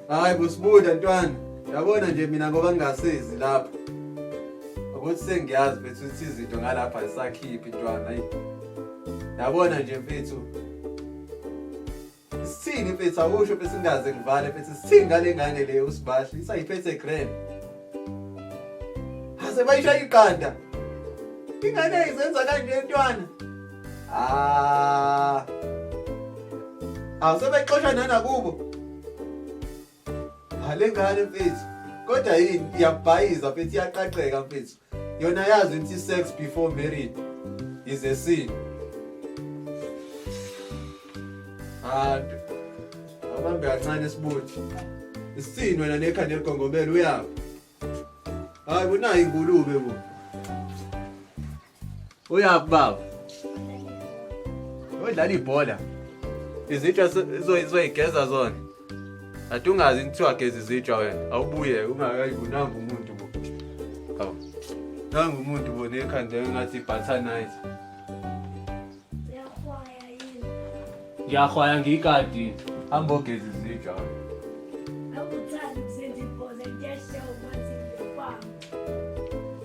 Hayi busibuda ntwana. Yabona nje mina ngoba ngingasezi lapha. Ukuthi sengiyazi mfethu ukuthi izinto ngalapha zisakhiphi ntwana ayi. Yabona nje mfethu. Sithini mfethu awusho mfethu ngingaze ngivale mfethu sithini ngale ngane le uSibahle isayiphethe grand. Ase bayishaya iqanda. Ingane izenza kanje ntwana. Ah. Awusebexosha nanakubo. Hale ngane mfethu. Kodwa yini iyabhayiza mfethu iyaqaqeka mfethu. Yona yazi ukuthi sex before marriage is a sin. Ah. Abambe kancane sibuthi. Isini wena nekhanda eligongobela uyaphi? Hayi kunayo ingulube bo. Uyaphi baba? Uyodlala ibhola. Izitsha izoyigeza zona. Ade ungazi kuthiwa geza izitsha wena. Awubuye ungakayibunanga umuntu bo. Hawu. Nangu umuntu bo nekhanda engathi butter night. Uyahwaya yini? Ngiyahwaya ngiyikati. Hamba ogeza izitsha wena. Awuthandi ukusenza ibhola ngiyasha umanzi ngempama.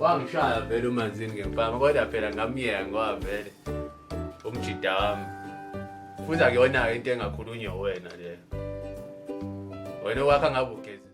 Wangishaya vele umanzini ngempama kodwa phela ngamyeka ngoba vele umjida wami. Futhi akuyona-ke into engakhulunywa wena leyo. Wena owakha ngabe ugeza.